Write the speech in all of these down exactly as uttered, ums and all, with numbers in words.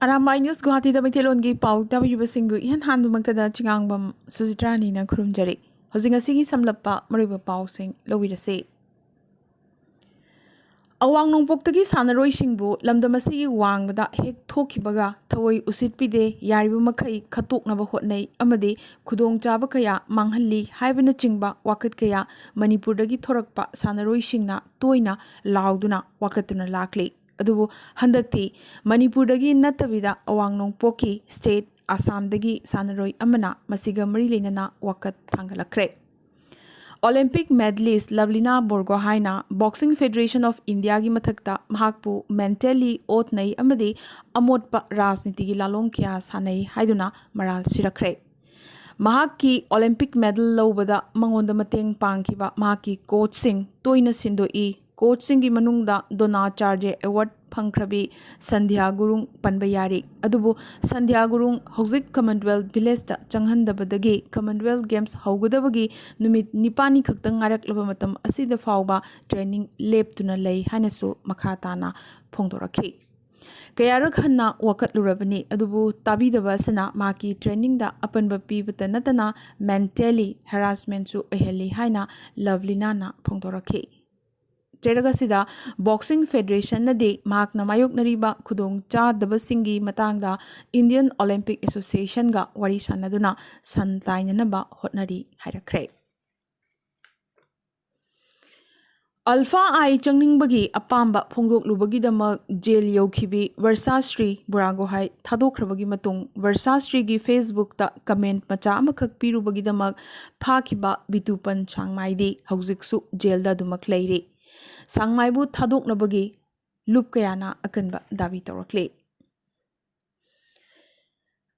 Arambai news ꯒꯨꯋꯥꯍꯥꯇꯤꯗ ꯃꯩꯇꯩꯂꯣꯟꯒꯤ ꯄꯥꯎ ꯇꯥꯕꯤꯔꯤꯕꯁꯤꯡꯕꯨ ꯏꯍꯥꯟ ꯍꯥꯟꯕꯃꯛꯇꯗ ꯆꯤꯉꯥꯡꯕꯝ ꯁꯨꯖꯤꯇ꯭ꯔꯥꯅꯤꯅ ꯈꯨꯔꯨꯝꯖꯔꯤ꯫ ꯍꯧꯖꯤꯛ ꯉꯁꯤꯒꯤ ꯁꯝꯂꯞꯄ ꯃꯔꯨꯑꯣꯏꯕ ꯄꯥꯎꯁꯤꯡ ꯂꯧꯕꯤꯔꯁꯤ꯫ ꯑꯋꯥꯡ ꯅꯣꯡꯄꯣꯛꯇꯒꯤ ꯁꯥꯟꯅꯔꯣꯏꯁꯤꯡꯕꯨ ꯂꯝꯗꯝ ꯑꯁꯤꯒꯤ ꯋꯥꯡꯃꯗ ꯍꯦꯛ ꯊꯣꯛꯈꯤꯕꯒ ꯊꯑꯣꯏ ꯎꯁꯤꯠꯄꯤꯗꯦ, ꯌꯥꯔꯤꯕ ꯃꯈꯩ ꯈꯠꯇꯣꯛꯅꯕ ꯍꯣꯠꯅꯩ ꯑꯃꯗꯤ ꯈꯨꯗꯣꯡꯆꯥꯕ ꯀꯌꯥ ꯃꯥꯡꯍꯜꯂꯤ ꯍꯥꯏꯕꯅꯆꯤꯡꯕ ꯋꯥꯀꯠ ꯀꯌꯥ ꯃꯅꯤꯄꯨꯔꯗꯒꯤ ꯊꯣꯔꯛꯄ ꯁꯥꯟꯅꯔꯣꯏꯁꯤꯡꯅ ꯇꯣꯏꯅ ꯂꯥꯎꯗꯨꯅ ꯋꯥꯀꯠꯇꯨꯅ ꯂꯥꯛꯂꯤ꯫ ꯑꯗꯨꯕꯨ ꯍꯟꯗꯛꯇꯤ ꯃꯅꯤꯄꯨꯔꯗꯒꯤ ꯅꯠꯇꯕꯤꯗ ꯑꯋꯥꯡ ꯅꯣꯡꯄꯣꯛꯀꯤ ꯁ꯭ꯇꯦꯠ ꯑꯁꯥꯝꯗꯒꯤ ꯁꯥꯟꯅꯔꯣꯏ ꯑꯃꯅ ꯃꯁꯤꯒ ꯃꯔꯤ ꯂꯩꯅꯅ ꯋꯥꯀꯠ ꯊꯥꯡꯒꯠꯂꯛꯈ꯭ꯔꯦ꯫ ꯑꯣꯂꯦꯝꯄꯤꯛ ꯃꯦꯗꯂꯤꯁ ꯂꯚꯂꯤꯅꯥ ꯕꯣꯔꯒꯣꯍꯥꯏꯅ Boxing Federation of Indiaꯒꯤ ꯃꯊꯛꯇ ꯃꯍꯥꯛꯄꯨ mentally ꯑꯣꯠꯅꯩ ꯑꯃꯗꯤ ꯑꯃꯣꯠꯄ ꯔꯥꯖꯅꯤꯇꯤꯒꯤ ꯂꯥꯂꯣꯡ ꯀꯌꯥ ꯁꯥꯟꯅꯩ ꯍꯥꯏꯗꯨꯅ ꯃꯔꯥꯜ ꯁꯤꯔꯛꯈ꯭ꯔꯦ꯫ ꯃꯍꯥꯛꯀꯤ ꯑꯣꯂꯦꯝꯄꯤꯛ ꯃꯦꯗꯜ ꯂꯧꯕꯗ ꯃꯉꯣꯟꯗ ꯃꯇꯦꯡ ꯄꯥꯡꯈꯤꯕ ꯃꯍꯥꯛꯀꯤ ꯀꯣꯆꯁꯤꯡ ꯇꯣꯏꯅ ꯁꯤꯟꯗꯣꯛꯏ꯫ ꯀꯣꯆꯁꯤꯡꯒꯤ ꯃꯅꯨꯡꯗ ꯗꯣꯅꯥꯆꯥꯔꯖꯦ ꯑꯦꯋꯥꯔꯗ ꯐꯪꯈ꯭ꯔꯕꯤ ꯁꯟꯙ꯭ꯌꯥ ꯒꯨꯔꯨꯡ ꯄꯟꯕ ꯌꯥꯔꯤ꯫ ꯑꯗꯨꯕꯨ ꯁꯟꯙ꯭ꯌꯥ ꯒꯨꯔꯨꯡ ꯍꯧꯖꯤꯛ ꯀꯃꯟꯋꯦꯜꯊ ꯚꯤꯂꯦꯖꯇ ꯆꯪꯍꯟꯗꯕꯗꯒꯤ ꯀꯃꯟꯋꯦꯜꯊ ꯒꯦꯝꯁ ꯍꯧꯒꯗꯕꯒꯤ ꯅꯨꯃꯤꯠ ꯅꯤꯄꯥꯜꯅꯤ ꯈꯛꯇꯪ ꯉꯥꯏꯔꯛꯂꯕ ꯃꯇꯝ ꯑꯁꯤꯗ ꯐꯥꯎꯕ ꯇ꯭ꯔꯦꯅꯤꯡ ꯂꯦꯞꯇꯨꯅ ꯂꯩ ꯍꯥꯏꯅꯁꯨ ꯃꯈꯥ ꯇꯥꯅ ꯐꯣꯡꯗꯣꯔꯛꯈꯤ꯫ ꯀꯌꯥꯔꯛ ꯍꯟꯅ ꯋꯥꯀꯠꯂꯨꯔꯕꯅꯤ, ꯑꯗꯨꯕꯨ ꯇꯥꯕꯤꯗꯕ ꯑꯁꯤꯅ ꯃꯍꯥꯛꯀꯤ ꯇ꯭ꯔꯦꯅꯤꯡꯗ ꯑꯄꯟꯕ ꯄꯤꯕꯇ ꯅꯠꯇꯅ mentally harassmentꯁꯨ ꯑꯣꯏꯍꯜꯂꯤ ꯍꯥꯏꯅ ꯂꯚꯂꯤꯅꯥꯅ ꯐꯣꯡꯗꯣꯔꯛꯈꯤ꯫ ꯆꯩꯔꯛ ꯑꯁꯤꯗ Boxing Federationꯅꯗꯤ ꯃꯍꯥꯛꯅ ꯃꯥꯌꯣꯛꯅꯔꯤꯕ ꯈꯨꯗꯣꯡꯆꯥꯗꯕꯁꯤꯡꯒꯤ ꯃꯇꯥꯡꯗ Indian Olympic Associationꯒ ꯋꯥꯔꯤ ꯁꯥꯟꯅꯗꯨꯅ ꯁꯟ ꯇꯥꯏꯅꯅꯕ ꯍꯣꯠꯅꯔꯤ ꯍꯥꯏꯔꯛꯈ꯭ꯔꯦ꯫ ꯑꯜꯐꯥ ꯑꯥꯏ ꯆꯪꯅꯤꯡꯕꯒꯤ ꯑꯄꯥꯝꯕ ꯐꯣꯡꯗꯣꯛꯂꯨꯕꯒꯤꯗꯃꯛ ꯖꯦꯜ ꯌꯧꯈꯤꯕꯤ ꯋꯔꯁꯥꯁ꯭ꯔꯤ ꯕꯣꯔꯥꯒꯣꯍꯥꯏ ꯊꯥꯗꯣꯛꯈ꯭ꯔꯕꯒꯤ ꯃꯇꯨꯡ ꯋꯔꯁꯥꯁ꯭ꯔꯤꯒꯤ Facebookꯇ comment ꯃꯆꯥ ꯑꯃꯈꯛ ꯄꯤꯔꯨꯕꯒꯤꯗꯃꯛ ꯐꯥꯈꯤꯕ ꯕꯤꯇꯨꯄꯟ ꯁꯥꯡꯃꯥꯏꯗꯤ ꯍꯧꯖꯤꯛꯁꯨ ꯖꯦꯜꯗ ꯑꯗꯨꯃꯛ ꯂꯩꯔꯤ꯫ ꯁꯥꯡꯃꯥꯏꯕꯨ ꯊꯥꯗꯣꯛꯅꯕꯒꯤ ꯂꯨꯞ ꯀꯌꯥꯅ ꯑꯀꯟꯕ ꯗꯥꯕꯤ ꯇꯧꯔꯛꯂꯤ꯫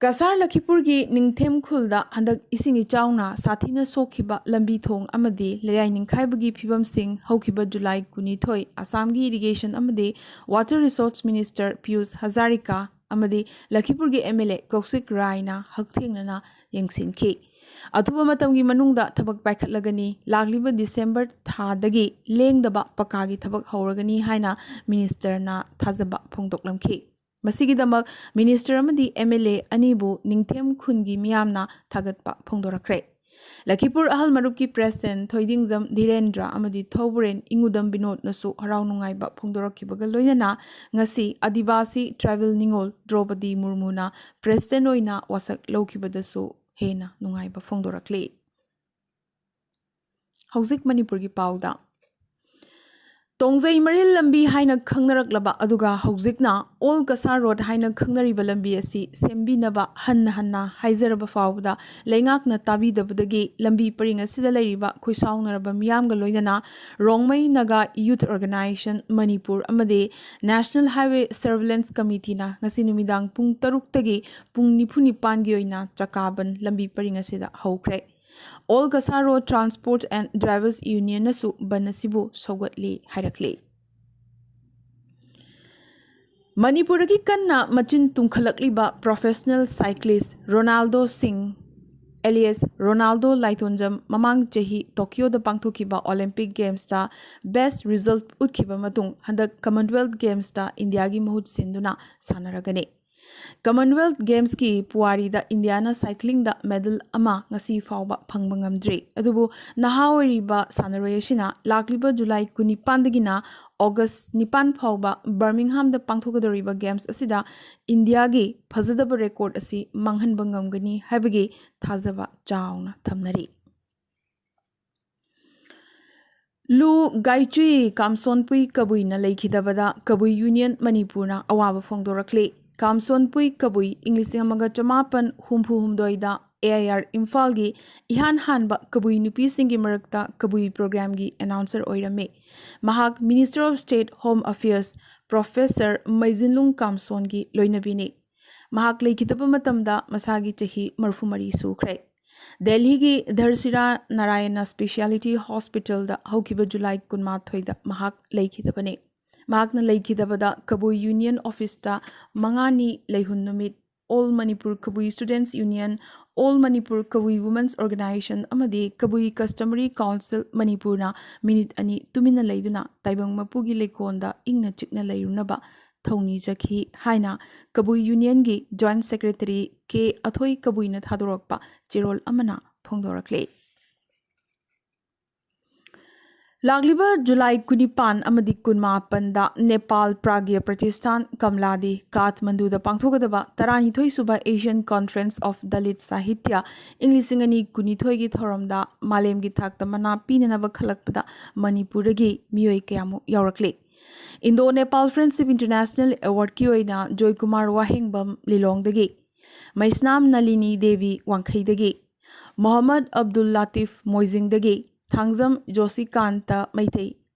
ꯀꯁꯥꯔ ꯂꯈꯤꯄꯨꯔꯒꯤ ꯅꯤꯡꯊꯦꯝ ꯈꯨꯜꯗ ꯍꯟꯗꯛ ꯏꯁꯤꯡ ꯏꯆꯥꯎꯅ ꯁꯥꯊꯤꯅ ꯁꯣꯛꯈꯤꯕ ꯂꯝꯕꯤ ꯊꯣꯡ ꯑꯃꯗꯤ ꯂꯩꯔꯥꯏ ꯅꯤꯡꯈꯥꯏꯕꯒꯤ ꯐꯤꯕꯝꯁꯤꯡ ꯍꯧꯈꯤꯕ ꯖꯨꯂꯥꯏ ꯀꯨꯟꯅꯤꯊꯣꯏ ꯑꯁꯥꯝꯒꯤ Irrigation ꯑꯃꯗꯤ Water Resource Minister Piyush Hazarika ꯑꯃꯗꯤ ꯂꯈꯤꯄꯨꯔꯒꯤ MLA ꯀꯧꯁꯤꯛ ꯔꯥꯏꯅ ꯍꯛꯊꯦꯡꯅꯅ ꯌꯦꯡꯁꯤꯟꯈꯤ꯫ ꯑꯊꯨꯕ ꯃꯇꯝꯒꯤ ꯃꯅꯨꯡꯗ ꯊꯕꯛ ꯄꯥꯏꯈꯠꯂꯒꯅꯤ, ꯂꯥꯛꯂꯤꯕ ꯗꯤꯁꯦꯝꯕꯔ ꯊꯥꯗꯒꯤ ꯂꯦꯡꯗꯕ ꯄꯀꯥꯒꯤ ꯊꯕꯛ ꯍꯧꯔꯒꯅꯤ ꯍꯥꯏꯅ ministerꯅ ꯊꯥꯖꯕ ꯐꯣꯡꯗꯣꯛꯂꯝꯈꯤ꯫ ꯃꯁꯤꯒꯤꯗꯃꯛ ꯃꯤꯅꯤꯁꯇꯔ ꯑꯃꯗꯤ ꯑꯦꯝ ꯑꯦꯜ ꯑꯦ ꯑꯅꯤꯕꯨ ꯅꯤꯡꯊꯦꯝ ꯈꯨꯟꯒꯤ ꯃꯤꯌꯥꯝꯅ ꯊꯥꯒꯠꯄ ꯐꯣꯡꯗꯣꯔꯛꯈ꯭ꯔꯦ꯫ ꯂꯈꯤꯄꯨꯔ ꯑꯍꯜ ꯃꯔꯨꯞꯀꯤ ꯄ꯭ꯔꯦꯁꯤꯗꯦꯟꯠ ꯊꯣꯏꯗꯤꯡꯖꯝ ꯙꯤꯔꯦꯟꯗ꯭ꯔ ꯑꯃꯗꯤ ꯊꯧꯕꯨꯔꯦꯟ ꯏꯉꯨꯗꯝ ꯕꯤꯅꯣꯗꯅꯁꯨ ꯍꯔꯥꯎ ꯅꯨꯡꯉꯥꯏꯕ ꯐꯣꯡꯗꯣꯔꯛꯈꯤꯕꯒ ꯂꯣꯏꯅꯅ ꯉꯁꯤ ꯑꯥꯗꯤꯕꯥꯁꯤ ꯇ꯭ꯔꯥꯏꯕꯦꯜ ꯅꯤꯉꯣꯜ ꯗ꯭ꯔꯧꯄꯗꯤ ꯃꯨꯔꯃꯨꯅ ꯄ꯭ꯔꯦꯁꯤꯗꯦꯟꯠ ꯑꯣꯏꯅ ꯋꯥꯁꯛ ꯂꯧꯈꯤꯕꯗꯁꯨ ꯍꯦꯟꯅ ꯅꯨꯡꯉꯥꯏꯕ ꯐꯣꯡꯗꯣꯔꯛꯂꯤ꯫ ꯍꯧꯖꯤꯛ ꯃꯅꯤꯄꯨꯔꯒꯤ ꯄꯥꯎꯗ꯫ ꯇꯣꯡꯖꯩ ꯃꯔꯤꯜ ꯂꯝꯕꯤ ꯍꯥꯏꯅ ꯈꯪꯅꯔꯛꯂꯕ ꯑꯗꯨꯒ ꯍꯧꯖꯤꯛꯅ ꯑꯣꯜ ꯀꯁꯥꯔ ꯔꯣꯗ ꯍꯥꯏꯅ ꯈꯪꯅꯔꯤꯕ ꯂꯝꯕꯤ ꯑꯁꯤ ꯁꯦꯝꯕꯤꯅꯕ ꯍꯟꯅ ꯍꯟꯅ ꯍꯥꯏꯖꯔꯕ ꯐꯥꯎꯕꯗ ꯂꯩꯉꯥꯛꯅ ꯇꯥꯕꯤꯗꯕꯗꯒꯤ ꯂꯝꯕꯤ ꯄꯔꯤꯡ ꯑꯁꯤꯗ ꯂꯩꯔꯤꯕ ꯈꯨꯏꯁꯥꯎꯅꯔꯕ ꯃꯤꯌꯥꯝꯒ ꯂꯣꯏꯅꯅ ꯔꯣꯡꯃꯩ ꯅꯥꯒꯥ ꯌꯨꯊ ꯑꯣꯔꯒꯅꯥꯏꯖꯦꯁꯟ ꯃꯅꯤꯄꯨꯔ ꯑꯃꯗꯤ ꯅꯦꯁꯅꯦꯜ ꯍꯥꯏꯋꯦ ꯁꯔꯚꯤꯂꯦꯟꯁ ꯀꯃꯤꯇꯤꯅ ꯉꯁꯤ ꯅꯨꯃꯤꯗꯥꯡ ꯄꯨꯡ ꯇꯔꯨꯛꯇꯒꯤ ꯄꯨꯡ ꯅꯤꯐꯨ ꯅꯤꯄꯥꯟꯒꯤ ꯑꯣꯏꯅ ꯆꯀꯥ ꯕꯟ ꯂꯝꯕꯤ ꯄꯔꯤꯡ ꯑꯁꯤꯗ ꯍꯧꯈ꯭ꯔꯦ꯫ All Cachar road transport and drivers ꯌꯨꯅꯤꯌꯟꯅꯁꯨ ꯕꯟ ꯑꯁꯤꯕꯨ ꯁꯧꯒꯠꯂꯤ ꯍꯥꯏꯔꯛꯂꯤ꯫ ꯃꯅꯤꯄꯨꯔꯗꯒꯤ ꯀꯟꯅ ꯃꯆꯤꯟ ꯇꯨꯝꯈꯠꯂꯛꯂꯤꯕ ꯄ꯭ꯔꯣꯐꯦꯁꯅꯦꯜ ꯁꯥꯏꯀ꯭ꯂꯤꯁ ꯔꯣꯅꯥꯜꯗꯣ ꯁꯤꯡ, ꯑꯦꯂꯤꯌꯥꯁ ꯔꯣꯅꯥꯜꯗꯣ ꯂꯥꯏꯊꯣꯟꯖꯝ, ꯃꯃꯥꯡ ꯆꯍꯤ ꯇꯣꯀꯤꯌꯣꯗ ꯄꯥꯡꯊꯣꯛꯈꯤꯕ ꯑꯣꯂꯤꯝꯄꯤꯛ ꯒꯦꯝꯁꯇ ꯕꯦꯁ ꯔꯤꯖꯜꯠ ꯎꯠꯈꯤꯕ ꯃꯇꯨꯡ ꯍꯟꯗꯛ ꯀꯃꯟꯋꯦꯜꯊ ꯒꯦꯝꯁꯇ ꯏꯟꯗꯤꯌꯥꯒꯤ ꯃꯍꯨꯠ ꯁꯤꯟꯗꯨꯅ ꯁꯥꯟꯅꯔꯒꯅꯤ꯫ ꯀꯃꯟꯋꯦꯜꯊ ꯒꯦꯝꯁꯀꯤ ꯄꯨꯋꯥꯔꯤꯗ ꯏꯟꯗꯤꯌꯥꯅ ꯁꯥꯏꯀ꯭ꯂꯤꯡꯗ ꯃꯦꯗꯜ ꯑꯃ ꯉꯁꯤ ꯐꯥꯎꯕ ꯐꯪꯕ ꯉꯝꯗ꯭ꯔꯤ꯫ ꯑꯗꯨꯕꯨ ꯅꯍꯥ ꯑꯣꯏꯔꯤꯕ ꯁꯥꯟꯅꯔꯣꯏ ꯑꯁꯤꯅ ꯂꯥꯛꯂꯤꯕ ꯖꯨꯂꯥꯏ ꯀꯨꯟꯅꯤꯄꯥꯟꯗꯒꯤꯅ ꯑꯣꯒꯁ ꯅꯤꯄꯥꯟ ꯐꯥꯎꯕ ꯕꯔꯃꯤꯡꯍꯥꯝꯗ ꯄꯥꯡꯊꯣꯛꯀꯗꯧꯔꯤꯕ ꯒꯦꯝꯁ ꯑꯁꯤꯗ ꯏꯟꯗꯤꯌꯥꯒꯤ ꯐꯖꯗꯕ ꯔꯦꯀꯣꯔꯗ ꯑꯁꯤ ꯃꯥꯡꯍꯟꯕ ꯉꯝꯒꯅꯤ ꯍꯥꯏꯕꯒꯤ ꯊꯥꯖꯕ ꯆꯥꯎꯅ ꯊꯝꯅꯔꯤ꯫ ꯂꯨ ꯒꯥꯏꯆꯨꯏ ꯀꯥꯝꯁꯣꯟꯄꯨꯏ ꯀꯕꯨꯏꯅ ꯂꯩꯈꯤꯗꯕꯗ ꯀꯕꯨꯏ ꯌꯨꯅꯤꯌꯟ ꯃꯅꯤꯄꯨꯔꯅ ꯑꯋꯥꯕ ꯐꯣꯡꯗꯣꯔꯛꯂꯤ꯫ ꯀꯥꯝꯁꯣꯟꯄꯨꯏ ꯀꯕꯨꯏ ꯏꯪ ꯂꯤꯁꯤꯡ ꯑꯃꯒ ꯆꯃꯥꯄꯟ ꯍꯨꯝꯐꯨ ꯍꯨꯝꯗꯣꯏꯗ ꯑꯦ ꯑꯥꯏ ꯑꯥꯔ ꯏꯝꯐꯥꯜꯒꯤ ꯏꯍꯥꯟ ꯍꯥꯟꯕ ꯀꯕꯨꯏ ꯅꯨꯄꯤꯁꯤꯡꯒꯤ ꯃꯔꯛꯇ ꯀꯕꯨꯏ ꯄ꯭ꯔꯣꯒ꯭ꯔꯥꯝꯒꯤ ꯑꯦꯅꯥꯎꯟꯁꯔ ꯑꯣꯏꯔꯝꯃꯤ꯫ ꯃꯍꯥꯛ minister of state home affairs professor Meijinlung ꯀꯥꯝꯁꯣꯟꯒꯤ ꯂꯣꯏꯅꯕꯤꯅꯤ꯫ ꯃꯍꯥꯛ ꯂꯩꯈꯤꯗꯕ ꯃꯇꯝꯗ ꯃꯁꯥꯒꯤ ꯆꯍꯤ ꯃꯔꯤꯐꯨ ꯃꯔꯤ ꯁꯨꯈ꯭ꯔꯦ꯫ ꯗꯦꯜꯍꯤꯒꯤ ꯙꯔꯁꯤꯔꯥ ꯅꯥꯔꯥꯌꯅ ꯁ꯭ꯄꯦꯁꯤꯌꯥꯂꯤꯇꯤ ꯍꯣꯁꯄꯤꯇꯥꯜꯗ ꯍꯧꯈꯤꯕ ꯖꯨꯂꯥꯏ ꯀꯨꯟꯃꯥꯊꯣꯏꯗ ꯃꯍꯥꯛ ꯂꯩꯈꯤꯗꯕꯅꯤ꯫ ꯃꯍꯥꯛꯅ ꯂꯩꯈꯤꯗꯕꯗ ꯀꯕꯨꯏ ꯌꯨꯅꯤꯌꯟ ꯑꯣꯐꯤꯁꯇ ꯃꯉꯥꯅꯤ ꯂꯩꯍꯨꯟ ꯅꯨꯃꯤꯠ, ꯑꯣꯜ ꯃꯅꯤꯄꯨꯔ ꯀꯕꯨꯏ ꯁ꯭ꯇꯨꯗꯦꯟꯠꯁ ꯌꯨꯅꯤꯌꯟ, ꯑꯣꯜ ꯃꯅꯤꯄꯨꯔ ꯀꯕꯨꯏ ꯋꯨꯃꯦꯟꯁ ꯑꯣꯔꯒꯅꯥꯏꯖꯦꯁꯟ ꯑꯃꯗꯤ ꯀꯕꯨꯏ ꯀꯁꯇꯃꯔꯤ ꯀꯥꯎꯟꯁꯤꯜ ꯃꯅꯤꯄꯨꯔꯅ ꯃꯤꯅꯤꯠ ꯑꯅꯤ ꯇꯨꯃꯤꯟꯅ ꯂꯩꯗꯨꯅ ꯇꯥꯏꯕꯪ ꯃꯄꯨꯒꯤ ꯂꯩꯀꯣꯜꯗ ꯏꯪꯅ ꯆꯤꯛꯅ ꯂꯩꯔꯨꯅꯕ ꯊꯧꯅꯤꯖꯈꯤ ꯍꯥꯏꯅ ꯀꯕꯨꯏ ꯌꯨꯅꯤꯌꯟꯒꯤ ꯖꯣꯏꯟꯠ ꯁꯦꯀ꯭ꯔꯦꯇꯔꯤ ꯀꯦ ꯑꯊꯣꯏ ꯀꯕꯨꯏꯅ ꯊꯥꯗꯣꯔꯛꯄ ꯆꯦꯔꯣꯜ ꯑꯃꯅ ꯐꯣꯡꯗꯣꯔꯛꯂꯤ꯫ ꯂꯥꯛꯂꯤꯕ ꯖꯨꯂꯥꯏ ꯀꯨꯟꯅꯤꯄꯥꯟ ꯑꯃꯗꯤ ꯀꯨꯟꯃꯥꯄꯟꯗ ꯅꯦꯄꯥꯜ ꯄ꯭ꯔꯥꯒ꯭ꯌ ꯄ꯭ꯔꯇꯤꯁꯊꯥꯟ ꯀꯝꯂꯥꯗꯤ ꯀꯥꯊꯃꯟꯗꯨꯗ ꯄꯥꯡꯊꯣꯛꯀꯗꯕ ꯇꯔꯥꯅꯤꯊꯣꯏ ꯁꯨꯕ Asian Conference of Dalit Sahitya ꯏꯪ ꯂꯤꯁꯤꯡ ꯑꯅꯤ ꯀꯨꯟꯅꯤꯊꯣꯏꯒꯤ ꯊꯧꯔꯝꯗ ꯃꯥꯂꯦꯝꯒꯤ ꯊꯥꯛꯇ ꯃꯅꯥ ꯄꯤꯅꯅꯕ ꯈꯜꯂꯛꯄꯗ ꯃꯅꯤꯄꯨꯔꯗꯒꯤ ꯃꯤꯑꯣꯏ ꯀꯌꯥꯃꯨꯛ ꯌꯥꯎꯔꯛꯂꯤ꯫ Indo Nepal Friendship International Awardꯀꯤ ꯑꯣꯏꯅ ꯖꯣꯏꯀꯨꯃꯥꯔ ꯋꯥꯍꯦꯡꯕꯝ ꯂꯤꯂꯣꯡꯗꯒꯤ, ꯃꯩꯁꯅꯥꯝ ꯅꯂꯤꯅꯤ Devi ꯋꯥꯡꯈꯩꯗꯒꯤ, Mohammad Abdul ꯂꯥꯇꯤꯐ ꯃꯣꯏꯖꯤꯡꯗꯒꯤ, Thangjam ꯖꯣꯁꯤꯀꯥꯟꯇ Meitei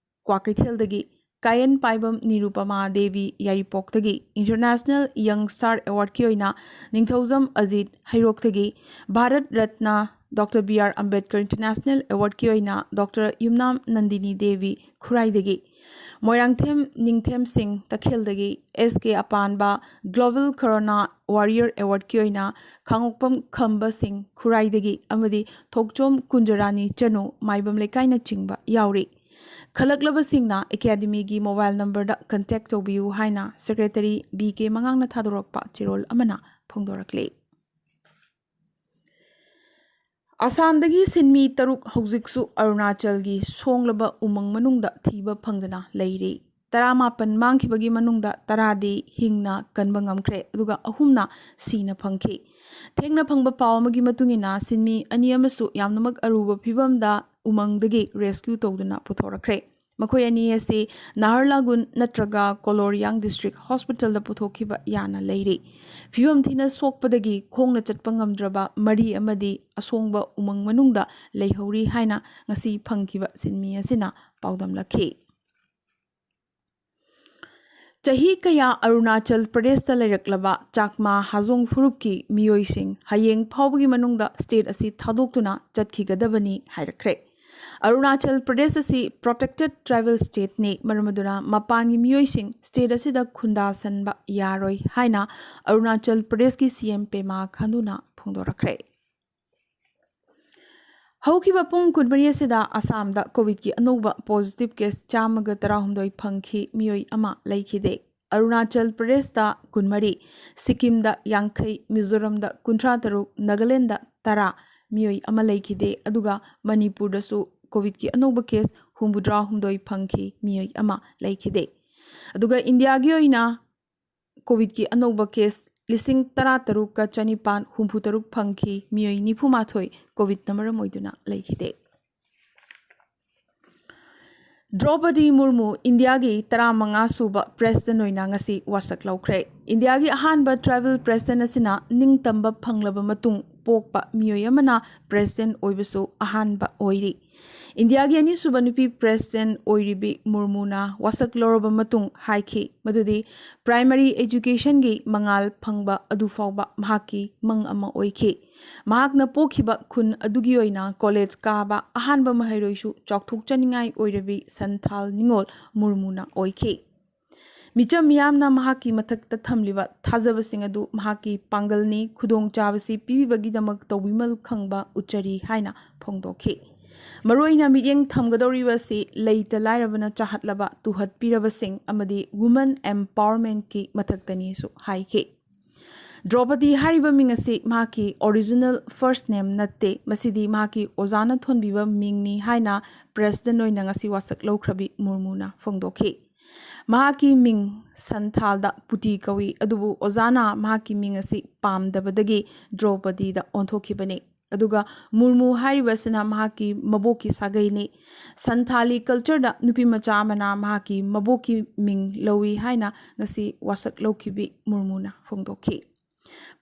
ꯀ꯭ꯋꯥꯀꯩꯊꯦꯜꯗꯒꯤ, ꯀꯥꯌꯟ ꯄꯥꯏꯕꯝ Nirupama Devi ꯌꯥꯏꯔꯤꯄꯣꯛꯇꯒꯤ, International Young Star Awardꯀꯤ ꯑꯣꯏꯅ ꯅꯤꯡꯊꯧꯖꯝ ꯑꯖꯤꯠ ꯍꯩꯔꯣꯛꯇꯒꯤ, Bharat Ratna doctor B R Ambedkar International Awardꯀꯤ ꯑꯣꯏꯅ ꯗꯣꯛꯇꯔ ꯌꯨꯝꯅꯥꯝ ꯅꯟꯗꯤꯅꯤ ꯗꯦꯕꯤ ꯈꯨꯔꯥꯏꯗꯒꯤ, ꯃꯣꯏꯔꯥꯡꯊꯦꯝ ꯅꯤꯡꯊꯦꯝ ꯁꯤꯡ ꯇꯈꯦꯜꯗꯒꯤ, ꯑꯦꯁ ꯀꯦ ꯑꯄꯥꯟꯕ Global Corona Warrior Awardꯀꯤ ꯑꯣꯏꯅ ꯈꯥꯉꯣꯛꯄꯝ ꯈꯝꯕ ꯁꯤꯡ ꯈꯨꯔꯥꯏꯗꯒꯤ ꯑꯃꯗꯤ ꯊꯣꯛꯆꯣꯝ ꯀꯨꯟꯖꯔꯥꯅꯤ ꯆꯅꯨ ꯃꯥꯏꯕꯝ ꯂꯩꯀꯥꯏꯅꯆꯤꯡꯕ ꯌꯥꯎꯔꯤ꯫ ꯈꯜꯂꯛꯂꯕꯁꯤꯡꯅ ꯑꯦꯀꯥꯗꯃꯤꯒꯤ ꯃꯣꯕꯥꯏꯜ ꯅꯝꯕꯔꯗ ꯀꯟꯇꯦꯛ ꯇꯧꯕꯤꯌꯨ ꯍꯥꯏꯅ ꯁꯦꯀ꯭ꯔꯦꯇꯔꯤ ꯕꯤ ꯀꯦ ꯃꯉꯥꯡꯅ ꯊꯥꯗꯣꯔꯛꯄ ꯆꯦꯔꯣꯜ ꯑꯃꯅ ꯐꯣꯡꯗꯣꯔꯛꯂꯤ꯫ ꯑꯁꯥꯝꯗꯒꯤ ꯁꯤꯟꯃꯤ ꯇꯔꯨꯛ ꯍꯧꯖꯤꯛꯁꯨ ꯑꯔꯨꯅꯥꯆꯜꯒꯤ ꯁꯣꯡꯂꯕ ꯎꯃꯪ ꯃꯅꯨꯡꯗ ꯊꯤꯕ ꯐꯪꯗꯅ ꯂꯩꯔꯤ꯫ ꯇꯔꯥꯃꯥꯄꯟ ꯃꯥꯡꯈꯤꯕꯒꯤ ꯃꯅꯨꯡꯗ ꯇꯔꯥꯗꯤ ꯍꯤꯡꯅ ꯀꯟꯕ ꯉꯝꯈ꯭ꯔꯦ, ꯑꯗꯨꯒ ꯑꯍꯨꯝꯅ ꯁꯤꯅ ꯐꯪꯈꯤ꯫ ꯊꯦꯡꯅ ꯐꯪꯕ ꯄꯥꯎ ꯑꯃꯒꯤ ꯃꯇꯨꯡ ꯏꯟꯅ, ꯁꯤꯟꯃꯤ ꯑꯅꯤ ꯑꯃꯁꯨ ꯌꯥꯝꯅꯃꯛ ꯑꯔꯨꯕ ꯐꯤꯕꯝꯗ ꯎꯃꯪꯗꯒꯤ ꯔꯦꯁꯀ꯭ꯌꯨ ꯇꯧꯗꯨꯅ ꯄꯨꯊꯣꯔꯛꯈ꯭ꯔꯦ꯫ ꯃꯈꯣꯏ ꯑꯅꯤ ꯑꯁꯤ ꯅꯍꯥꯔꯂꯥꯒꯨꯟ ꯅꯠꯇ꯭ꯔꯒ ꯀꯣꯂꯣꯔꯤꯌꯥꯡ ꯗꯤꯁꯇ꯭ꯔꯤꯛ ꯍꯣꯁꯄꯤꯇꯥꯜꯗ ꯄꯨꯊꯣꯛꯈꯤꯕ ꯌꯥꯅ ꯂꯩꯔꯤ꯫ ꯐꯤꯕꯝ ꯊꯤꯅ ꯁꯣꯛꯄꯗꯒꯤ ꯈꯣꯡꯅ ꯆꯠꯄ ꯉꯝꯗ꯭ꯔꯕ ꯃꯔꯤ ꯑꯃꯗꯤ ꯑꯁꯣꯡꯕ ꯎꯃꯪ ꯃꯅꯨꯡꯗ ꯂꯩꯍꯧꯔꯤ ꯍꯥꯏꯅ ꯉꯁꯤ ꯐꯪꯈꯤꯕ ꯁꯤꯟꯃꯤ ꯑꯁꯤꯅ ꯄꯥꯎꯗꯝꯂꯛꯈꯤ꯫ ꯆꯍꯤ ꯀꯌꯥ ꯑꯔꯨꯅꯥꯆꯜ ꯄ꯭ꯔꯗꯦꯁꯇ ꯂꯩꯔꯛꯂꯕ ꯆꯥꯛꯃꯥ ꯍꯥꯖꯣꯡ ꯐꯨꯔꯨꯞꯀꯤ ꯃꯤꯑꯣꯏꯁꯤꯡ ꯍꯌꯦꯡ ꯐꯥꯎꯕꯒꯤ ꯃꯅꯨꯡꯗ ꯁ꯭ꯇꯦꯠ ꯑꯁꯤ ꯊꯥꯗꯣꯛꯇꯨꯅ ꯆꯠꯈꯤꯒꯗꯕꯅꯤ ꯍꯥꯏꯔꯛꯈ꯭ꯔꯦ꯫ ꯑꯔꯨꯅꯥꯆꯜ ꯄ꯭ꯔꯗꯦꯁ ꯑꯁꯤ ꯄ꯭ꯔꯣꯇꯦꯛꯇꯦꯗ ꯇ꯭ꯔꯥꯏꯕꯦꯜ ꯁ꯭ꯇꯦꯠꯅꯤ, ꯃꯔꯝ ꯑꯗꯨꯅ ꯃꯄꯥꯟꯒꯤ ꯃꯤꯑꯣꯏꯁꯤꯡ ꯁ꯭ꯇꯦꯠ ꯑꯁꯤꯗ ꯈꯨꯟꯗꯥꯁꯟꯕ ꯌꯥꯔꯣꯏ ꯍꯥꯏꯅ ꯑꯔꯨꯅꯥꯆꯜ ꯄ꯭ꯔꯗꯦꯁꯀꯤ ꯁꯤ ꯑꯦꯝ ꯄꯦꯃꯥ ꯈꯟꯗꯨꯅ ꯐꯣꯡꯗꯣꯔꯛꯈ꯭ꯔꯦ꯫ ꯍꯧꯈꯤꯕ ꯄꯨꯡ ꯀꯨꯟꯃꯔꯤ ꯑꯁꯤꯗ ꯑꯁꯥꯝꯗ ꯀꯣꯚꯤꯗꯀꯤ ꯑꯅꯧꯕ ꯄꯣꯖꯤꯇꯤꯚ ꯀꯦꯁ ꯆꯥꯝꯃꯒ ꯇꯔꯥꯍꯨꯝꯗꯣꯏ ꯐꯪꯈꯤ, ꯃꯤꯑꯣꯏ ꯑꯃ ꯂꯩꯈꯤꯗꯦ꯫ ꯑꯔꯨꯅꯥꯆꯜ ꯄ꯭ꯔꯗꯦꯁꯇ ꯀꯨꯟꯃꯔꯤ, ꯁꯤꯛꯀꯤꯝꯗ ꯌꯥꯡꯈꯩ, ꯃꯤꯖꯣꯔꯥꯝꯗ ꯀꯨꯟꯊ꯭ꯔꯥ ꯇꯔꯨꯛ, ꯅꯥꯒꯥꯂꯦꯟꯗ ꯇꯔꯥ, ꯃꯤꯑꯣꯏ ꯑꯃ ꯂꯩꯈꯤꯗꯦ꯫ ꯑꯗꯨꯒ ꯃꯅꯤꯄꯨꯔꯗꯁꯨ ꯀꯣꯚꯤꯗꯀꯤ ꯑꯅꯧꯕ ꯀꯦꯁ ꯍꯨꯝꯐꯨꯇꯔꯥꯍꯨꯝꯗꯣꯏ ꯐꯪꯈꯤ, ꯃꯤꯑꯣꯏ ꯑꯃ ꯂꯩꯈꯤꯗꯦ꯫ ꯑꯗꯨꯒ ꯏꯟꯗꯤꯌꯥꯒꯤ ꯑꯣꯏꯅ ꯀꯣꯚꯤꯗꯀꯤ ꯑꯅꯧꯕ ꯀꯦꯁ ꯂꯤꯁꯤꯡ ꯇꯔꯥꯇꯔꯨꯛꯀ ꯆꯅꯤꯄꯥꯟ ꯍꯨꯝꯐꯨꯇꯔꯨꯛ ꯐꯪꯈꯤ, ꯃꯤꯑꯣꯏ ꯅꯤꯐꯨꯃꯥꯊꯣꯏ ꯀꯣꯚꯤꯗꯅ ꯃꯔꯝ ꯑꯣꯏꯗꯨꯅ ꯂꯩꯈꯤꯗꯦ꯫ ꯗ꯭ꯔꯧꯄꯗꯤ ꯃꯨꯔꯃꯨ ꯏꯟꯗꯤꯌꯥꯒꯤ ꯇꯔꯥꯃꯉꯥ ꯁꯨꯕ ꯄ꯭ꯔꯦꯁꯤꯗꯦꯟ ꯑꯣꯏꯅ ꯉꯁꯤ ꯋꯥꯁꯛ ꯂꯧꯈ꯭ꯔꯦ꯫ ꯏꯟꯗꯤꯌꯥꯒꯤ ꯑꯍꯥꯟꯕ ꯇ꯭ꯔꯥꯏꯕꯦꯜ ꯄ꯭ꯔꯦꯁꯤꯗꯦꯟ ꯑꯁꯤꯅ ꯅꯤꯡꯇꯝꯕ ꯐꯪꯂꯕ ꯃꯇꯨꯡ ꯄꯣꯛꯄ ꯃꯤꯑꯣꯏ ꯑꯃꯅ ꯄ꯭ꯔꯦꯁꯤꯗꯦꯟ ꯑꯣꯏꯕꯁꯨ ꯑꯍꯥꯟꯕ ꯑꯣꯏꯔꯤ꯫ ꯏꯟꯗꯤꯌꯥꯒꯤ ꯑꯅꯤꯁꯨꯕ ꯅꯨꯄꯤ ꯄ꯭ꯔꯦꯁꯤꯗꯦꯟ ꯑꯣꯏꯔꯤꯕꯤ ꯃꯨꯔꯃꯨꯅ ꯋꯥꯁꯛ ꯂꯧꯔꯕ ꯃꯇꯨꯡ ꯍꯥꯏꯈꯤ ꯃꯗꯨꯗꯤ ꯄ꯭ꯔꯥꯏꯃꯔꯤ ꯑꯦꯖꯨꯀꯦꯁꯟꯒꯤ ꯃꯉꯥꯜ ꯐꯪꯕ ꯑꯗꯨ ꯐꯥꯎꯕ ꯃꯍꯥꯛꯀꯤ ꯃꯪ ꯑꯃ ꯑꯣꯏꯈꯤ꯫ ꯃꯍꯥꯛꯅ ꯄꯣꯛꯈꯤꯕ ꯈꯨꯟ ꯑꯗꯨꯒꯤ ꯑꯣꯏꯅ ꯀꯣꯂꯦꯖ ꯀꯥꯕ ꯑꯍꯥꯟꯕ ꯃꯍꯩꯔꯣꯏꯁꯨ ꯆꯥꯎꯊꯣꯛꯆꯅꯤꯡꯉꯥꯏ ꯑꯣꯏꯔꯕꯤ ꯁꯟꯊꯥꯜ ꯅꯤꯉꯣꯜ ꯃꯨꯔꯃꯨꯅ ꯑꯣꯏꯈꯤ꯫ ꯃꯤꯆꯝ ꯃꯤꯌꯥꯝꯅ ꯃꯍꯥꯛꯀꯤ ꯃꯊꯛꯇ ꯊꯝꯂꯤꯕ ꯊꯥꯖꯕꯁꯤꯡ ꯑꯗꯨ ꯃꯍꯥꯛꯀꯤ ꯄꯥꯡꯒꯜꯅꯤ, ꯈꯨꯗꯣꯡꯆꯥꯕꯁꯤ ꯄꯤꯕꯤꯕꯒꯤꯗꯃꯛ ꯇꯧꯕꯤꯃꯜ ꯈꯪꯕ ꯎꯠꯆꯔꯤ ꯍꯥꯏꯅ ꯐꯣꯡꯗꯣꯛꯈꯤ꯫ ꯃꯔꯨꯑꯣꯏꯅ ꯃꯤꯠꯌꯦꯡ ꯊꯝꯒꯗꯧꯔꯤꯕ ꯑꯁꯤ ꯂꯩꯇ ꯂꯥꯏꯔꯕꯅ ꯆꯥꯍꯠꯂꯕ, ꯇꯨꯍꯠꯄꯤꯔꯕꯁꯤꯡ ꯑꯃꯗꯤ ꯋꯨꯃꯟ ꯑꯦꯝꯄꯥꯋꯔꯃꯦꯟꯠꯀꯤ ꯃꯊꯛꯇꯅꯤꯁꯨ ꯍꯥꯏꯈꯤ꯫ ꯗ꯭ꯔꯧꯄꯗꯤ ꯍꯥꯏꯔꯤꯕ ꯃꯤꯡ ꯑꯁꯤ ꯃꯍꯥꯛꯀꯤ ꯑꯣꯔꯤꯖꯤꯅꯦꯜ ꯐꯥꯔꯁ ꯅꯦꯝ ꯅꯠꯇꯦ, ꯃꯁꯤꯗꯤ ꯃꯍꯥꯛꯀꯤ ꯑꯣꯖꯥꯅ ꯊꯣꯟꯕꯤꯕ ꯃꯤꯡꯅꯤ ꯍꯥꯏꯅ ꯄ꯭ꯔꯦꯁꯤꯗꯦꯟ ꯑꯣꯏꯅ ꯉꯁꯤ ꯋꯥꯁꯛ ꯂꯧꯈ꯭ꯔꯕꯤ ꯃꯨꯔꯃꯨꯅ ꯐꯣꯡꯗꯣꯛꯈꯤ꯫ ꯃꯍꯥꯛꯀꯤ ꯃꯤꯡ ꯁꯟꯊꯥꯜꯗ ꯄꯨꯇꯤ ꯀꯧꯏ, ꯑꯗꯨꯕꯨ ꯑꯣꯖꯥꯅ ꯃꯍꯥꯛꯀꯤ ꯃꯤꯡ ꯑꯁꯤ ꯄꯥꯝꯗꯕꯗꯒꯤ ꯗ꯭ꯔꯧꯄꯗꯤꯗ ꯑꯣꯟꯊꯣꯛꯈꯤꯕꯅꯤ꯫ ꯑꯗꯨꯒ ꯃꯨꯔꯃꯨ ꯍꯥꯏꯔꯤꯕ ꯑꯁꯤꯅ ꯃꯍꯥꯛꯀꯤ ꯃꯕꯣꯛꯀꯤ ꯁꯥꯒꯩꯅꯤ꯫ ꯁꯟꯊꯥꯂꯤ ꯀꯜꯆꯔꯗ ꯅꯨꯄꯤ ꯃꯆꯥ ꯑꯃꯅ ꯃꯍꯥꯛꯀꯤ ꯃꯕꯣꯛꯀꯤ ꯃꯤꯡ ꯂꯧꯏ ꯍꯥꯏꯅ ꯉꯁꯤ ꯋꯥꯁꯛ ꯂꯧꯈꯤꯕꯤ ꯃꯨꯔꯃꯨꯅ ꯐꯣꯡꯗꯣꯛꯈꯤ꯫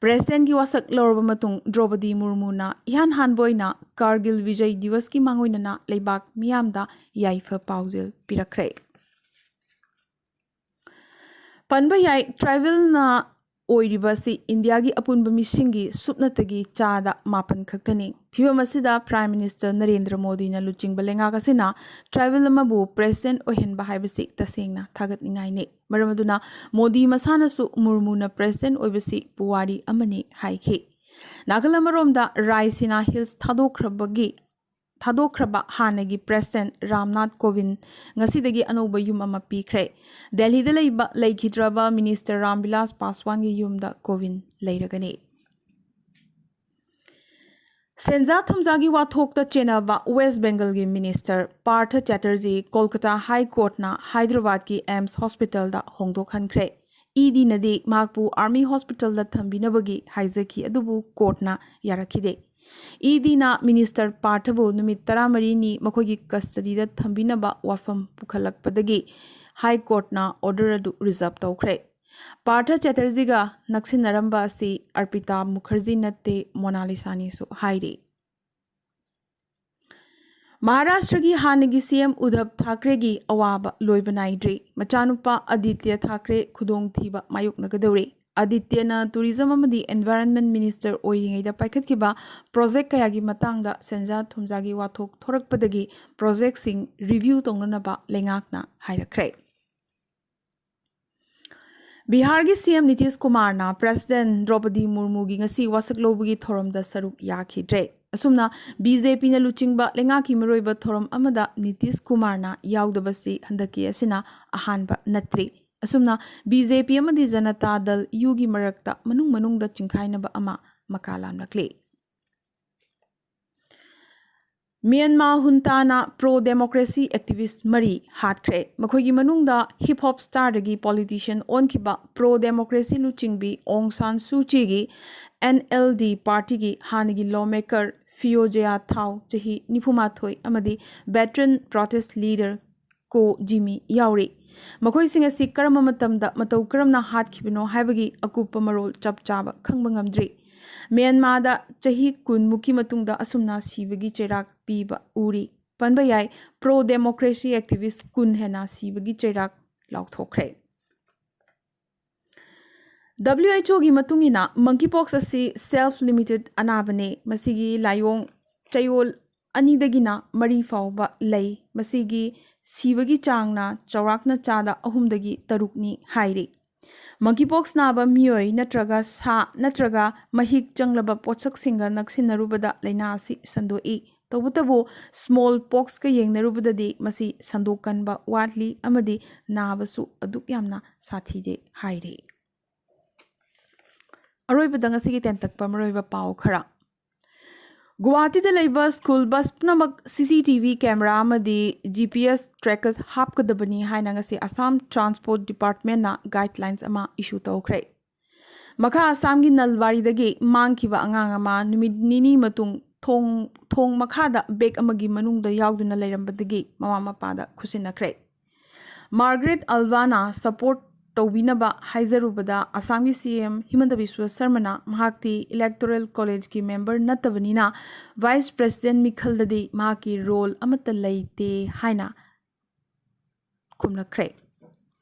ꯄ꯭ꯔꯦꯁꯤꯗꯦꯟꯒꯤ ꯋꯥꯁꯛ ꯂꯧꯔꯕ ꯃꯇꯨꯡ ꯗ꯭ꯔꯧꯄꯗꯤ ꯃꯨꯔꯃꯨꯅ ꯏꯍꯥꯟ ꯍꯥꯟꯕ ꯑꯣꯏꯅ ꯀꯥꯔꯒꯤꯜ ꯕꯤꯖꯌ ꯗꯤꯋꯁꯀꯤ ꯃꯥꯡꯑꯣꯏꯅꯅ ꯂꯩꯕꯥꯛ ꯃꯤꯌꯥꯝꯗ ꯌꯥꯏꯐ ꯄꯥꯎꯖꯦꯜ ꯄꯤꯔꯛꯈ꯭ꯔꯦ꯫ ꯄꯟꯕ ꯌꯥꯏ, ꯇ꯭ꯔꯥꯏꯕꯦꯜꯅ ꯑꯣꯏꯔꯤꯕ ꯑꯁꯤ ꯏꯟꯗꯤꯌꯥꯒꯤ ꯑꯄꯨꯟꯕ ꯃꯤꯁꯤꯡꯒꯤ ꯁꯨꯞꯅꯇꯒꯤ ꯆꯥꯗ ꯃꯥꯄꯟ ꯈꯛꯇꯅꯤ꯫ ꯐꯤꯕꯝ ꯑꯁꯤꯗ ꯄ꯭ꯔꯥꯏꯝ ꯃꯤꯅꯤꯁꯇꯔ ꯅꯔꯦꯟꯗ꯭ꯔ ꯃꯣꯗꯤꯅ ꯂꯨꯆꯤꯡꯕ ꯂꯩꯉꯥꯛ ꯑꯁꯤꯅ ꯇ꯭ꯔꯥꯏꯕꯦꯜ ꯑꯃꯕꯨ ꯄ꯭ꯔꯦꯁꯤꯗꯦꯟ ꯑꯣꯏꯍꯟꯕ ꯍꯥꯏꯕꯁꯤ ꯇꯁꯦꯡꯅ ꯊꯥꯒꯠꯅꯤꯡꯉꯥꯏꯅꯤ꯫ ꯃꯔꯝ ꯑꯗꯨꯅ ꯃꯣꯗꯤ ꯃꯁꯥꯅꯁꯨ ꯃꯨꯔꯃꯨꯅ ꯄ꯭ꯔꯦꯁꯤꯗꯦꯟ ꯑꯣꯏꯕꯁꯤ ꯄꯨꯋꯥꯔꯤ ꯑꯃꯅꯤ ꯍꯥꯏꯈꯤ꯫ ꯅꯥꯒꯜ ꯑꯃꯔꯣꯝꯗ ꯔꯥꯏꯁꯤꯅꯥ ꯍꯤꯜꯁ ꯊꯥꯗꯣꯛꯈ꯭ꯔꯕꯒꯤ ꯊꯥꯗꯣꯛꯈ꯭ꯔꯕ ꯍꯥꯟꯅꯒꯤ ꯄ꯭ꯔꯦꯁꯤꯗꯦꯟ ꯔꯥꯝꯅꯥꯊ ꯀꯣꯕꯤꯟ ꯉꯁꯤꯗꯒꯤ ꯑꯅꯧꯕ ꯌꯨꯝ ꯑꯃ ꯄꯤꯈ꯭ꯔꯦ꯫ ꯗꯦꯜꯂꯤꯗ ꯂꯩꯕ ꯂꯩꯈꯤꯗ꯭ꯔꯕ ꯃꯤꯅꯤꯁꯇꯔ ꯔꯥꯝꯕꯤꯂꯥꯁ ꯄꯥꯁꯋꯥꯟꯒꯤ ꯌꯨꯝꯗ ꯀꯣꯕꯤꯟ ꯂꯩꯔꯒꯅꯤ꯫ ꯁꯦꯟꯖꯥ ꯊꯨꯝꯖꯥꯒꯤ ꯋꯥꯊꯣꯛꯇ ꯆꯦꯟꯅꯕ ꯋꯦꯁ ꯕꯦꯡꯒꯜꯒꯤ ꯃꯤꯅꯤꯁꯇꯔ ꯄꯥꯔꯊ ꯆꯦꯇꯔꯖꯤ ꯀꯣꯜꯀꯇꯥ ꯍꯥꯏ ꯀꯣꯔꯠꯅ ꯍꯥꯏꯗ꯭ꯔꯕꯥꯗꯀꯤ ꯑꯦꯝꯁ ꯍꯣꯁꯄꯤꯇꯥꯜꯗ ꯍꯣꯡꯗꯣꯛꯍꯟꯈ꯭ꯔꯦ꯫ ꯏ ꯗꯤꯅꯗꯤ ꯃꯍꯥꯛꯄꯨ ꯑꯥꯔꯃꯤ ꯍꯣꯁꯄꯤꯇꯥꯜꯗ ꯊꯝꯕꯤꯅꯕꯒꯤ ꯍꯥꯏꯖꯈꯤ, ꯑꯗꯨꯕꯨ ꯀꯣꯔꯠꯅ ꯌꯥꯔꯛꯈꯤꯗꯦ꯫ ꯏ ꯗꯤꯅ ꯃꯤꯅꯤꯁꯇꯔ ꯄꯥꯔꯊꯕꯨ ꯅꯨꯃꯤꯠ ꯇꯔꯥꯃꯔꯤꯅꯤ ꯃꯈꯣꯏꯒꯤ ꯀꯁꯇꯗꯤꯗ ꯊꯝꯕꯤꯅꯕ ꯋꯥꯐꯝ ꯄꯨꯈꯠꯂꯛꯄꯗꯒꯤ ꯍꯥꯏ ꯀꯣꯔꯠꯅ ꯑꯣꯔꯗꯔ ꯑꯗꯨ ꯔꯤꯖꯔꯕ ꯇꯧꯈ꯭ꯔꯦ꯫ ꯄꯥꯔꯊ ꯆꯦꯇꯔꯖꯤꯒ ꯅꯛꯁꯤꯟꯅꯔꯝꯕ ꯑꯁꯤ ꯑꯔꯄꯤꯇꯥ ꯃꯨꯈꯔꯖꯤ ꯅꯠꯇꯦ, ꯃꯣꯅꯥꯂꯤꯁꯥꯅꯤꯁꯨ ꯍꯥꯏꯔꯤ꯫ ꯃꯍꯥꯔꯥꯁꯇ꯭ꯔꯒꯤ ꯍꯥꯟꯅꯒꯤ ꯁꯤ ꯑꯦꯝ ꯎꯗꯙꯕ ꯊꯥꯀ꯭ꯔꯦꯒꯤ ꯑꯋꯥꯕ ꯂꯣꯏꯕ ꯅꯥꯏꯗ꯭ꯔꯤ꯫ ꯃꯆꯥꯅꯨꯄꯥ ꯑꯗꯤꯇ꯭ꯌ ꯊꯥꯀ꯭ꯔꯦ ꯈꯨꯗꯣꯡꯊꯤꯕ ꯃꯥꯌꯣꯛꯅꯒꯗꯧꯔꯤ꯫ ꯑꯗꯤꯇ꯭ꯌꯅ ꯇꯨꯔꯤꯖꯝ ꯑꯃꯗꯤ ꯑꯦꯟꯚꯥꯏꯔꯟꯃꯦꯟ ꯃꯤꯅꯤꯁꯇꯔ ꯑꯣꯏꯔꯤꯉꯩꯗ ꯄꯥꯏꯈꯠꯈꯤꯕ ꯄ꯭ꯔꯣꯖꯦꯛ ꯀꯌꯥꯒꯤ ꯃꯇꯥꯡꯗ ꯁꯦꯟꯖꯥ ꯊꯨꯝꯖꯥꯒꯤ ꯋꯥꯊꯣꯛ ꯊꯣꯔꯛꯄꯗꯒꯤ ꯄ꯭ꯔꯣꯖꯦꯛꯁꯤꯡ ꯔꯤꯚ꯭ꯌꯨ ꯇꯧꯅꯅꯕ ꯂꯩꯉꯥꯛꯅ ꯍꯥꯏꯔꯛꯈ꯭ꯔꯦ꯫ ꯕꯤꯍꯥꯔꯒꯤ ꯁꯤ ꯑꯦꯝ ꯅꯤꯇꯤꯁ ꯀꯨꯃꯥꯔꯅ ꯄ꯭ꯔꯦꯁꯤꯗꯦꯟ ꯗ꯭ꯔꯧꯄꯗꯤ ꯃꯨꯔꯃꯨꯒꯤ ꯉꯁꯤ ꯋꯥꯁꯛ ꯂꯧꯕꯒꯤ ꯊꯧꯔꯝꯗ ꯁꯔꯨꯛ ꯌꯥꯈꯤꯗ꯭ꯔꯦ꯫ ꯑꯁꯨꯝꯅ ꯕꯤ ꯖꯦ ꯄꯤꯅ ꯂꯨꯆꯤꯡꯕ ꯂꯩꯉꯥꯛꯀꯤ ꯃꯔꯨꯑꯣꯏꯕ ꯊꯧꯔꯝ ꯑꯃꯗ ꯅꯤꯇꯤꯁ ꯀꯨꯃꯥꯔꯅ ꯌꯥꯎꯗꯕꯁꯤ ꯍꯟꯗꯛꯀꯤ ꯑꯁꯤꯅ ꯑꯍꯥꯟꯕ ꯅꯠꯇ꯭ꯔꯤ꯫ ꯑꯁꯨꯝꯅ ꯕꯤ ꯖꯦ ꯄꯤ ꯑꯃꯗꯤ ꯖꯅꯇꯥ ꯗꯜ ꯌꯨꯒꯤ ꯃꯔꯛꯇ ꯃꯅꯨꯡ ꯃꯅꯨꯡꯗ ꯆꯤꯡꯈꯥꯏꯅꯕ ꯑꯃ ꯃꯀꯥ ꯂꯥꯝꯂꯛꯂꯤ꯫ ꯃ꯭ꯌꯥꯟꯃꯥꯔ ꯍꯨꯟꯇꯥꯅ ꯄ꯭ꯔꯣ ꯗꯦꯃꯣꯀ꯭ꯔꯦꯁꯤ ꯑꯦꯛꯇꯤꯚꯤꯁ꯭ꯠ ꯃꯔꯤ ꯍꯥꯠꯈ꯭ꯔꯦ꯫ ꯃꯈꯣꯏꯒꯤ ꯃꯅꯨꯡꯗ ꯍꯤꯞ ꯍꯣꯞ ꯁ꯭ꯇꯥꯔꯗꯒꯤ ꯄꯣꯂꯤꯇꯤꯁꯤꯌꯟ ꯑꯣꯟꯈꯤꯕ ꯄ꯭ꯔꯣ ꯗꯦꯃꯣꯀ꯭ꯔꯦꯁꯤ ꯂꯨꯆꯤꯡꯕꯤ ꯑꯣꯡ ꯁꯥꯟ ꯁꯨ ꯆꯤꯒꯤ ꯑꯦꯟ ꯑꯦꯜ ꯗꯤ ꯄꯥꯔꯇꯤꯒꯤ ꯍꯥꯟꯅꯒꯤ ꯂꯣ ꯃꯦꯀꯔ ꯐꯤꯌꯣ ꯖꯦꯌꯥ ꯊꯥꯎ, ꯆꯍꯤ ꯅꯤꯐꯨꯃꯥꯊꯣꯏ, ꯑꯃꯗꯤ ꯚꯦꯇꯔꯟ ꯄ꯭ꯔꯣꯇꯦꯁ꯭ꯠ ꯂꯤꯗꯔ ꯀꯣ ꯖꯤꯃꯤ ꯌꯥꯎꯔꯤ꯫ ꯃꯈꯣꯏꯁꯤꯡ ꯑꯁꯤ ꯀꯔꯝꯕ ꯃꯇꯝꯗ ꯃꯇꯧ ꯀꯔꯝꯅ ꯍꯥꯠꯈꯤꯕꯅꯣ ꯍꯥꯏꯕꯒꯤ ꯑꯀꯨꯞꯄ ꯃꯔꯣꯜ ꯆꯞ ꯆꯥꯕ ꯈꯪꯕ ꯉꯝꯗ꯭ꯔꯤ꯫ ꯃ꯭ꯌꯥꯟꯃꯥꯔꯗ ꯆꯍꯤ ꯀꯨꯟꯃꯨꯛꯀꯤ ꯃꯇꯨꯡꯗ ꯑꯁꯨꯝꯅ ꯁꯤꯕꯒꯤ ꯆꯩꯔꯥꯛ ꯄꯤꯕ ꯎꯔꯤ꯫ ꯄꯟꯕ ꯌꯥꯏ, ꯄ꯭ꯔꯣ ꯗꯦꯃꯣꯀ꯭ꯔꯦꯁꯤ ꯑꯦꯛꯇꯤꯚꯤꯁ꯭ꯠ ꯀꯨꯟ ꯍꯦꯟꯅ ꯁꯤꯕꯒꯤ ꯆꯩꯔꯥꯛ ꯂꯥꯎꯊꯣꯛꯈ꯭ꯔꯦ꯫ ꯗꯕ꯭ꯂꯤꯌꯨ ꯑꯩꯆ ꯑꯣꯒꯤ ꯃꯇꯨꯡ ꯏꯟꯅ, ꯃꯪꯀꯤ ꯄꯣꯛꯁ ꯑꯁꯤ ꯁꯦꯜꯐ ꯂꯤꯃꯤꯇꯦꯗ ꯑꯅꯥꯕꯅꯤ꯫ ꯃꯁꯤꯒꯤ ꯂꯥꯏꯑꯣꯡ ꯆꯌꯣꯜ ꯑꯅꯤꯗꯒꯤꯅ ꯃꯔꯤ ꯐꯥꯎꯕ ꯂꯩ꯫ ꯃꯁꯤꯒꯤ ꯁꯤꯕꯒꯤ ꯆꯥꯡꯅ ꯆꯥꯎꯔꯥꯛꯅ ꯆꯥꯗ ꯑꯍꯨꯝꯗꯒꯤ ꯇꯔꯨꯛꯅꯤ ꯍꯥꯏꯔꯤ꯫ ꯃꯪꯀꯤ ꯄꯣꯛꯁ ꯅꯥꯕ ꯃꯤꯑꯣꯏ ꯅꯠꯇ꯭ꯔꯒ ꯁꯥ ꯅꯠꯇ꯭ꯔꯒ ꯃꯍꯤꯛ ꯆꯪꯂꯕ ꯄꯣꯠꯁꯛꯁꯤꯡꯒ ꯅꯛꯁꯤꯟꯅꯔꯨꯕꯗ ꯂꯥꯏꯅꯥ ꯑꯁꯤ ꯁꯟꯗꯣꯛꯏ꯫ ꯇꯧꯕꯇꯕꯨ, ꯁ꯭ꯃꯣꯜ ꯄꯣꯛꯁꯀ ꯌꯦꯡꯅꯔꯨꯕꯗꯗꯤ ꯃꯁꯤ ꯁꯟꯗꯣꯛꯀꯟꯕ ꯋꯥꯠꯂꯤ ꯑꯃꯗꯤ ꯅꯥꯕꯁꯨ ꯑꯗꯨꯛ ꯌꯥꯝꯅ ꯁꯥꯊꯤꯗꯦ ꯍꯥꯏꯔꯤ꯫ ꯑꯔꯣꯏꯕꯗ ꯉꯁꯤꯒꯤ ꯇꯦꯟꯇꯛꯄ ꯃꯔꯨꯑꯣꯏꯕ ꯄꯥꯎ ꯈꯔ꯫ ꯒꯨꯋꯥꯍꯥꯇꯤꯗ ꯂꯩꯕ ꯁ꯭ꯀꯨꯜ ꯕꯁ ꯄꯨꯝꯅꯃꯛ ꯁꯤ ꯁꯤ ꯇꯤ ꯚꯤ ꯀꯦꯃꯦꯔꯥ ꯑꯃꯗꯤ ꯖꯤ ꯄꯤ ꯑꯦꯁ ꯇ꯭ꯔꯦꯀꯔꯁ ꯍꯥꯞꯀꯗꯕꯅꯤ ꯍꯥꯏꯅ ꯉꯁꯤ ꯑꯁꯥꯝ ꯇ꯭ꯔꯥꯟꯁꯄꯣꯔꯠ ꯗꯤꯄꯥꯔꯠꯃꯦꯟꯅ ꯒꯥꯏꯗꯂꯥꯏꯟꯁ ꯑꯃ ꯏꯁꯨ ꯇꯧꯈ꯭ꯔꯦ꯫ ꯃꯈꯥ ꯑꯁꯥꯝꯒꯤ ꯅꯜꯕꯥꯔꯤꯗꯒꯤ ꯃꯥꯡꯈꯤꯕ ꯑꯉꯥꯡ ꯑꯃ ꯅꯨꯃꯤꯠ ꯅꯤꯅꯤ ꯃꯇꯨꯡ ꯊꯣꯡ, ꯊꯣꯡ ꯃꯈꯥꯗ ꯕꯦꯒ ꯑꯃꯒꯤ ꯃꯅꯨꯡꯗ ꯌꯥꯎꯗꯨꯅ ꯂꯩꯔꯝꯕꯗꯒꯤ ꯃꯃꯥ ꯃꯄꯥꯗ ꯈꯨꯠꯁꯤꯟꯅꯈ꯭ꯔꯦ꯫ ꯃꯥꯔꯒꯔꯦꯠ ꯑꯜꯕꯥꯅ ꯁꯄꯣꯔꯠ ꯇꯧꯕꯤꯅꯕ ꯍꯥꯏꯖꯔꯨꯕꯗ ꯑꯁꯥꯝꯒꯤ ꯁꯤ ꯑꯦꯝ ꯍꯤꯃꯟꯇ ꯕꯤꯁ꯭ꯋ ꯁꯔꯃꯅ ꯃꯍꯥꯛꯇꯤ ꯏꯂꯦꯛꯇꯣꯔꯦꯜ ꯀꯣꯂꯦꯖꯀꯤ ꯃꯦꯝꯕꯔ ꯅꯠꯇꯕꯅꯤꯅ ꯚꯥꯏꯁ ꯄ꯭ꯔꯦꯁꯤꯗꯦꯟꯠ ꯃꯤꯈꯜꯗꯗꯤ ꯃꯍꯥꯛꯀꯤ ꯔꯣꯜ ꯑꯃꯠꯇ ꯂꯩꯇꯦ ꯍꯥꯏꯅ ꯈꯨꯝꯂꯛꯈ꯭ꯔꯦ꯫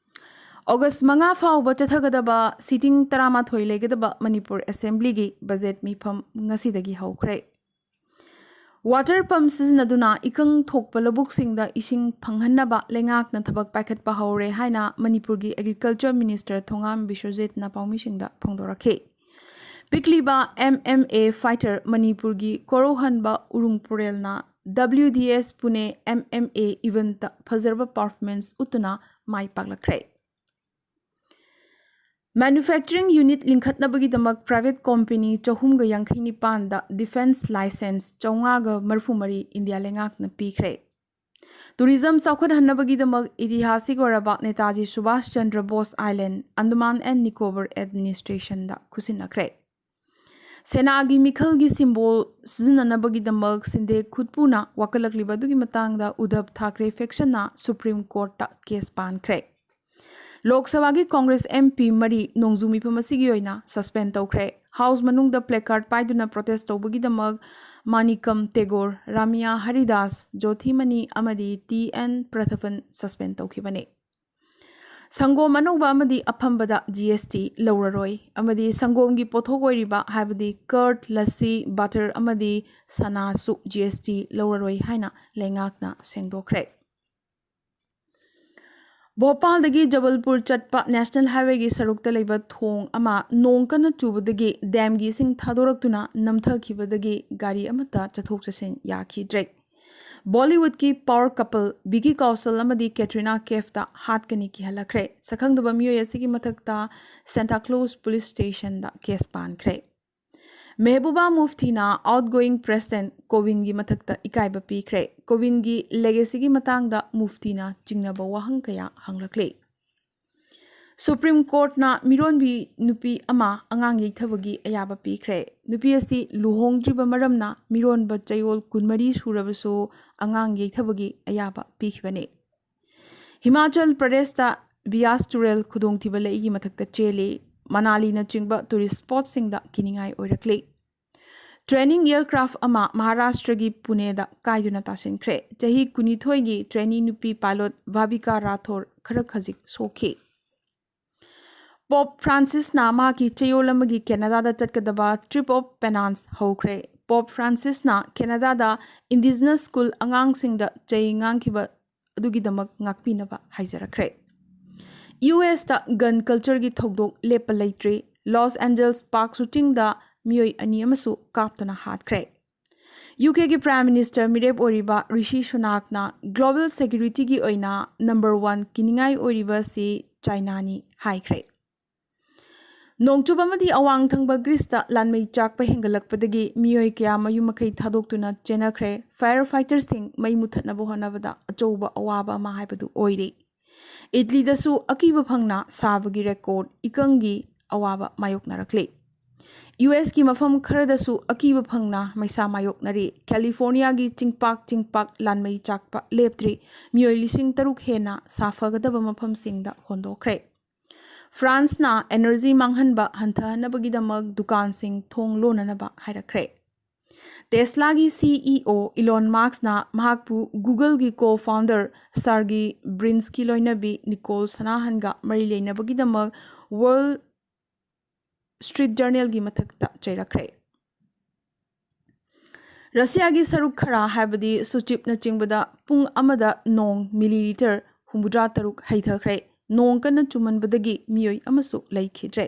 ꯑꯣꯒꯁ ꯃꯉꯥ ꯐꯥꯎꯕ ꯆꯠꯊꯒꯗꯕ ꯁꯤꯇꯤꯡ ꯇꯔꯥꯃꯥꯊꯣꯏ ꯂꯩꯒꯗꯕ ꯃꯅꯤꯄꯨꯔ ꯑꯦꯁꯦꯝꯕ꯭ꯂꯤꯒꯤ ꯕꯖꯦꯠ ꯃꯤꯐꯝ ꯉꯁꯤꯗꯒꯤ ꯍꯧꯈ꯭ꯔꯦ꯫ ꯋꯥꯇꯔ ꯄꯝꯞ ꯁꯤꯖꯤꯟꯅꯗꯨꯅ ꯏꯀꯪ ꯊꯣꯛꯄ ꯂꯧꯕꯨꯛꯁꯤꯡꯗ ꯏꯁꯤꯡ ꯐꯪꯍꯟꯅꯕ ꯂꯩꯉꯥꯛꯅ ꯊꯕꯛ ꯄꯥꯏꯈꯠꯄ ꯍꯧꯔꯦ ꯍꯥꯏꯅ ꯃꯅꯤꯄꯨꯔꯒꯤ ꯑꯦꯒ꯭ꯔꯤꯀꯜꯆꯔ ꯃꯤꯅꯤꯁꯇꯔ ꯊꯣꯉꯥꯝ ꯕꯤꯁ꯭ꯋꯖꯤꯠꯅ ꯄꯥꯎꯃꯤꯁꯤꯡꯗ ꯐꯣꯡꯗꯣꯔꯛꯈꯤ꯫ ꯄꯤꯛꯂꯤꯕ ꯑꯦꯝ ꯑꯦꯝ ꯑꯦ ꯐꯥꯏꯇꯔ ꯃꯅꯤꯄꯨꯔꯒꯤ ꯀꯣꯔꯧꯍꯟꯕ ꯎꯔꯨꯡ ꯄꯨꯔꯦꯜꯅ ꯗꯕ꯭ꯂꯤꯎ ꯗꯤ ꯑꯦꯁ ꯄꯨꯅꯦ ꯑꯦꯝ ꯑꯦꯝ ꯑꯦ ꯏꯚꯦꯟꯠꯇ ꯐꯖꯔꯕ ꯄꯔꯐꯣꯔꯃꯦꯟꯁ ꯎꯠꯇꯨꯅ ꯃꯥꯏ ꯄꯥꯛꯂꯛꯈ꯭ꯔꯦ꯫ ꯃꯦꯅꯨꯐꯦꯛꯆꯔꯤꯡ ꯌꯨꯅꯤꯠ ꯂꯤꯡꯈꯠꯅꯕꯒꯤꯗꯃꯛ ꯄ꯭ꯔꯥꯏꯚꯦꯠ ꯀꯣꯝꯄꯦꯅꯤ ꯆꯍꯨꯝꯒ ꯌꯥꯡꯈꯩ ꯅꯤꯄꯥꯟꯗ ꯗꯤꯐꯦꯟꯁ ꯂꯥꯏꯁꯦꯟꯁ ꯆꯥꯝꯃꯉꯥꯒ ꯃꯔꯤꯐꯨ ꯃꯔꯤ ꯏꯟꯗꯤꯌꯥ ꯂꯩꯉꯥꯛꯅ ꯄꯤꯈ꯭ꯔꯦ꯫ ꯇꯨꯔꯤꯖꯝ ꯆꯥꯎꯈꯠꯍꯟꯅꯕꯒꯤꯗꯃꯛ ꯏꯇꯤꯍꯥꯁꯤꯛ ꯑꯣꯏꯔꯕ ꯅꯦꯇꯥꯖꯤ ꯁꯨꯚꯥꯁ ꯆꯟꯗ꯭ꯔ ꯕꯣꯁ ꯑꯥꯏꯂꯦꯟ, ꯑꯟꯗꯃꯥꯟ ꯑꯦꯟ ꯅꯤꯀꯣꯕꯔ ꯑꯦꯗꯃꯤꯅꯤꯁꯇ꯭ꯔꯦꯁꯟꯗ ꯈꯨꯠꯁꯤꯟꯅꯈ꯭ꯔꯦ꯫ ꯁꯦꯅꯥꯒꯤ ꯃꯤꯈꯜꯒꯤ ꯁꯤꯝꯕꯣꯜ ꯁꯤꯖꯤꯟꯅꯅꯕꯒꯤꯗꯃꯛ ꯁꯤꯟꯗꯦ ꯈꯨꯠꯄꯨꯅ ꯋꯥꯀꯠꯂꯛꯂꯤꯕ ꯑꯗꯨꯒꯤ ꯃꯇꯥꯡꯗ ꯎꯗꯕ ꯊꯥꯀ꯭ꯔꯦ ꯐꯦꯛꯁꯟꯅ ꯁꯨꯄ꯭ꯔꯤꯝ ꯀꯣꯔꯠꯇ ꯀꯦꯁ ꯄꯥꯟꯈ꯭ꯔꯦ꯫ ꯂꯣꯛ ꯁꯚꯥꯒꯤ ꯀꯣꯡꯒ꯭ꯔꯦꯁ ꯑꯦꯝ ꯄꯤ ꯃꯔꯤ ꯅꯣꯡꯖꯨ ꯃꯤꯐꯝ ꯑꯁꯤꯒꯤ ꯑꯣꯏꯅ ꯁꯁꯄꯦꯟ ꯇꯧꯈ꯭ꯔꯦ꯫ ꯍꯥꯎꯁ ꯃꯅꯨꯡꯗ ꯄ꯭ꯂꯦꯀꯥꯔꯗ ꯄꯥꯏꯗꯨꯅ ꯄ꯭ꯔꯣꯇꯦꯁ ꯇꯧꯕꯒꯤꯗꯃꯛ ꯃꯥꯅꯤꯀꯝ ꯇꯦꯒꯣꯔ, ꯔꯥꯃꯤꯌꯥ ꯍꯔꯤꯗꯥꯁ, ꯖꯣꯊꯤꯃꯅꯤ ꯑꯃꯗꯤ ꯇꯤ ꯑꯦꯟ ꯄ꯭ꯔꯊꯄꯟ ꯁꯁꯄꯦꯟ ꯇꯧꯈꯤꯕꯅꯤ꯫ ꯁꯪꯒꯣꯝ ꯑꯅꯧꯕ ꯑꯃꯗꯤ ꯑꯐꯝꯕꯗ ꯖꯤ ꯑꯦꯁ ꯇꯤ ꯂꯧꯔꯔꯣꯏ ꯑꯃꯗꯤ ꯁꯪꯒꯣꯝꯒꯤ ꯄꯣꯠꯊꯣꯛ ꯑꯣꯏꯔꯤꯕ, ꯍꯥꯏꯕꯗꯤ ꯀꯔꯗ, ꯂꯁꯤ, ꯕꯇꯔ ꯑꯃꯗꯤ ꯁꯅꯥꯁꯨ ꯖꯤ ꯑꯦꯁ ꯇꯤ ꯂꯧꯔꯔꯣꯏ ꯍꯥꯏꯅ ꯂꯩꯉꯥꯛꯅ ꯁꯦꯡꯗꯣꯛꯈ꯭ꯔꯦ꯫ ꯚꯣꯄꯥꯜꯗꯒꯤ ꯖꯕꯜꯄꯨꯔ ꯆꯠꯄ ꯅꯦꯁꯅꯦꯜ ꯍꯥꯏꯋꯦꯒꯤ ꯁꯔꯨꯛꯇ ꯂꯩꯕ ꯊꯣꯡ ꯑꯃ ꯅꯣꯡ ꯀꯟꯅ ꯆꯨꯕꯗꯒꯤ ꯗꯦꯝꯒꯤ ꯏꯁꯤꯡ ꯊꯥꯗꯣꯔꯛꯇꯨꯅ ꯅꯝꯊꯈꯤꯕꯗꯒꯤ ꯒꯥꯔꯤ ꯑꯃꯠꯇ ꯆꯠꯊꯣꯛ ꯆꯠꯁꯤꯟ ꯌꯥꯈꯤꯗ꯭ꯔꯦ꯫ ꯕꯣꯂꯤꯋꯨꯗꯀꯤ ꯄꯥꯋꯔ ꯀꯄꯜ ꯕꯤꯀꯤ ꯀꯧꯁꯜ ꯑꯃꯗꯤ ꯀꯦꯇ꯭ꯔꯤꯅꯥ ꯀꯦꯐꯇ ꯍꯥꯠꯀꯅꯤ ꯀꯤꯍꯜꯂꯛꯈ꯭ꯔꯦ꯫ ꯁꯛꯈꯪꯗꯕ ꯃꯤꯑꯣꯏ ꯑꯁꯤꯒꯤ ꯃꯊꯛꯇ ꯁꯦꯟꯇꯥ ꯀ꯭ꯂꯣꯁ ꯄꯨꯂꯤꯁ ꯁ꯭ꯇꯦꯁꯟꯗ ꯀꯦꯁ ꯄꯥꯟꯈ꯭ꯔꯦ꯫ ꯃꯦꯍꯕꯨꯕꯥ ꯃꯨꯐꯇꯤꯅ ꯑꯥꯎꯠꯒꯣꯌꯤꯡ ꯄ꯭ꯔꯦꯁꯤꯗꯦꯟꯠ ꯀꯣꯋꯤꯟꯒꯤ ꯃꯊꯛꯇ ꯏꯀꯥꯏꯕ ꯄꯤꯈ꯭ꯔꯦ꯫ ꯀꯣꯋꯤꯟꯒꯤ ꯂꯦꯒꯦꯁꯤꯒꯤ ꯃꯇꯥꯡꯗ ꯃꯨꯐꯇꯤꯅ ꯆꯤꯡꯅꯕ ꯋꯥꯍꯪ ꯀꯌꯥ ꯍꯪꯂꯛꯂꯤ꯫ ꯁꯨꯄ꯭ꯔꯤꯝ ꯀꯣꯔꯠꯅ ꯃꯤꯔꯣꯟꯕꯤ ꯅꯨꯄꯤ ꯑꯃ ꯑꯉꯥꯡ ꯌꯩꯊꯕꯒꯤ ꯑꯌꯥꯕ ꯄꯤꯈ꯭ꯔꯦ꯫ ꯅꯨꯄꯤ ꯑꯁꯤ ꯂꯨꯍꯣꯡꯗ꯭ꯔꯤꯕ ꯃꯔꯝꯅ ꯃꯤꯔꯣꯟꯕ ꯆꯌꯣꯜ ꯀꯨꯟꯃꯔꯤ ꯁꯨꯔꯕꯁꯨ ꯑꯉꯥꯡ ꯌꯩꯊꯕꯒꯤ ꯑꯌꯥꯕ ꯄꯤꯈꯤꯕꯅꯤ꯫ ꯍꯤꯃꯥꯆꯜ ꯄ꯭ꯔꯗꯦꯁꯇ ꯕꯤꯌꯥꯁ ꯇꯨꯔꯦꯜ ꯈꯨꯗꯣꯡꯊꯤꯕ ꯂꯩꯒꯤ ꯃꯊꯛꯇ ꯆꯦꯜꯂꯤ꯫ ꯃꯅꯥꯂꯤꯅꯆꯤꯡꯕ ꯇꯨꯔꯤꯁ ꯁ꯭ꯄꯣꯠꯁꯤꯡꯗ ꯀꯤꯅꯤꯡꯉꯥꯏ ꯑꯣꯏꯔꯛꯂꯤ꯫ ꯇ꯭ꯔꯦꯅꯤꯡ ꯑꯦꯌꯔꯀ꯭ꯔꯥꯐ ꯑꯃ ꯃꯍꯥꯔꯥꯁꯇ꯭ꯔꯒꯤ ꯄꯨꯅꯦꯗ ꯀꯥꯏꯗꯨꯅ ꯇꯥꯁꯤꯟꯈ꯭ꯔꯦ꯫ ꯆꯍꯤ ꯀꯨꯟꯅꯤꯊꯣꯏꯒꯤ ꯇ꯭ꯔꯦꯅꯤ ꯅꯨꯄꯤ ꯄꯥꯏꯂꯣꯠ ꯚꯥꯕꯤꯀꯥ ꯔꯥꯊꯣꯔ ꯈꯔ ꯈꯖꯤꯛ ꯁꯣꯛꯈꯤ꯫ ꯄꯣꯞ ꯐ꯭ꯔꯥꯟꯁꯤꯁꯅ ꯃꯍꯥꯛꯀꯤ ꯆꯌꯣꯜ ꯑꯃꯒꯤ ꯀꯦꯅꯥꯗꯥꯗ ꯆꯠꯀꯗꯕ ꯇ꯭ꯔꯤꯞ ꯑꯣꯐ ꯄꯦꯅꯥꯟꯁ ꯍꯧꯈ꯭ꯔꯦ꯫ ꯄꯣꯞ ꯐ꯭ꯔꯥꯟꯁꯤꯁꯅ ꯀꯦꯅꯥꯗꯥꯗ ꯏꯟꯗꯤꯖꯤꯅꯁ ꯁ꯭ꯀꯨꯜ ꯑꯉꯥꯡꯁꯤꯡꯗ ꯆꯩ ꯉꯥꯡꯈꯤꯕ ꯑꯗꯨꯒꯤꯗꯃꯛ ꯉꯥꯛꯄꯤꯅꯕ ꯍꯥꯏꯖꯔꯛꯈ꯭ꯔꯦ꯫ ꯌꯨ ꯑꯦꯁꯇ ꯒꯟ ꯀꯜꯆꯔꯒꯤ ꯊꯧꯗꯣꯛ ꯂꯦꯞꯄ ꯂꯩꯇ꯭ꯔꯤ꯫ ꯂꯣꯁ ꯑꯦꯟꯖꯦꯜꯁ ꯄꯥꯔꯛ ꯁꯨꯇꯤꯡꯗ ꯃꯤꯑꯣꯏ ꯑꯅꯤ ꯑꯃꯁꯨ ꯀꯥꯞꯇꯨꯅ ꯍꯥꯠꯈ꯭ꯔꯦ꯫ ꯌꯨ ꯀꯦꯒꯤ ꯄ꯭ꯔꯥꯏꯝ ꯃꯤꯅꯤꯁꯇꯔ ꯃꯤꯔꯦꯞ ꯑꯣꯏꯔꯤꯕ ꯔꯤꯁꯤ ꯁꯨꯅꯥꯛꯅ ꯒ꯭ꯂꯣꯕꯦꯜ ꯁꯦꯀ꯭ꯌꯨꯔꯤꯇꯤꯒꯤ ꯑꯣꯏꯅ ꯅꯝꯕꯔ ꯋꯥꯟ ꯀꯤꯅꯤꯡꯉꯥꯏ ꯑꯣꯏꯔꯤꯕ ꯑꯁꯤ ꯆꯥꯏꯅꯥꯅꯤ ꯍꯥꯏꯈ꯭ꯔꯦ꯫ ꯅꯣꯡꯆꯨꯞ ꯑꯃꯗꯤ ꯑꯋꯥꯡ ꯊꯪꯕ ꯒ꯭ꯔꯤꯁꯇ ꯂꯥꯟꯃꯩ ꯆꯥꯛꯄ ꯍꯦꯟꯒꯠꯂꯛꯄꯗꯒꯤ ꯃꯤꯑꯣꯏ ꯀꯌꯥ ꯃꯌꯨꯝ ꯃꯀꯩ ꯊꯥꯗꯣꯛꯇꯨꯅ ꯆꯦꯟꯅꯈ꯭ꯔꯦ꯫ ꯐꯥꯌꯔ ꯐꯥꯏꯇꯔꯁꯤꯡ ꯃꯩ ꯃꯨꯊꯠꯅꯕ ꯍꯣꯠꯅꯕꯗ ꯑꯆꯧꯕ ꯑꯋꯥꯕ ꯑꯃ ꯍꯥꯏꯕꯗꯨ ꯑꯣꯏꯔꯤ꯫ ꯏꯠꯂꯤꯗꯁꯨ ꯑꯀꯤꯕ ꯐꯪꯅ ꯁꯥꯕꯒꯤ ꯔꯦꯀꯣꯔꯗ ꯏꯀꯪꯒꯤ ꯑꯋꯥꯕ ꯃꯥꯌꯣꯛꯅꯔꯛꯂꯤ꯫ ꯌꯨ ꯑꯦꯁꯀꯤ ꯃꯐꯝ ꯈꯔꯗꯁꯨ ꯑꯀꯤꯕ ꯐꯪꯅ ꯃꯩꯁꯥ ꯃꯥꯌꯣꯛꯅꯔꯤ꯫ ꯀꯦꯂꯤꯐꯣꯔꯅꯤꯌꯥꯒꯤ ꯆꯤꯡꯄꯥꯛ ꯆꯤꯡꯄꯥꯛ ꯂꯥꯟꯃꯩ ꯆꯥꯛꯄ ꯂꯦꯞꯇ꯭ꯔꯤ꯫ ꯃꯤꯑꯣꯏ ꯂꯤꯁꯤꯡ ꯇꯔꯨꯛ ꯍꯦꯟꯅ ꯁꯥꯐꯒꯗꯕ ꯃꯐꯝꯁꯤꯡꯗ ꯍꯣꯟꯗꯣꯛꯈ꯭ꯔꯦ꯫ ꯐ꯭ꯔꯥꯟꯁꯅ ꯑꯦꯅꯔꯖꯤ ꯃꯥꯡꯍꯟꯕ ꯍꯟꯊꯍꯟꯅꯕꯒꯤꯗꯃꯛ ꯗꯨꯀꯥꯟꯁꯤꯡ ꯊꯣꯡ ꯂꯣꯟꯅꯅꯕ ꯍꯥꯏꯔꯛꯈ꯭ꯔꯦ꯫ ꯇꯦꯁꯂꯥꯒꯤ ꯁꯤꯏꯑꯣ ꯏꯂꯣꯟ ꯃꯥꯛꯁꯅ ꯃꯍꯥꯛꯄꯨ ꯒꯨꯒꯜꯒꯤ ꯀꯣ ꯐꯥꯎꯟꯗꯔ ꯁꯥꯔꯒꯤ ꯕ꯭ꯔꯤꯟꯁꯀꯤ ꯂꯣꯏꯅꯕꯤ ꯅꯤꯀꯣꯜ ꯁꯅꯥꯍꯟꯒ ꯃꯔꯤ ꯂꯩꯅꯕꯒꯤꯗꯃꯛ ꯋꯥꯜ ꯁ꯭ꯇ꯭ꯔꯤꯠ ꯖꯔꯅꯦꯜꯒꯤ ꯃꯊꯛꯇ ꯆꯩꯔꯛꯈ꯭ꯔꯦ꯫ ꯔꯁꯤꯌꯥꯒꯤ ꯁꯔꯨꯛ ꯈꯔ, ꯍꯥꯏꯕꯗꯤ ꯁꯨꯆꯤꯞꯅꯆꯤꯡꯕꯗ ꯄꯨꯡ ꯑꯃꯗ ꯅꯣꯡ ꯃꯤꯂꯤꯂꯤꯇꯔ ꯍꯨꯝꯐꯨꯇꯔꯥ ꯇꯔꯨꯛ ꯍꯩꯊꯈ꯭ꯔꯦ꯫ ꯅꯣꯡ ꯀꯟꯅ ꯆꯨꯃꯟꯕꯗꯒꯤ ꯃꯤꯑꯣꯏ ꯑꯃꯁꯨ ꯂꯩꯈꯤꯗ꯭ꯔꯦ꯫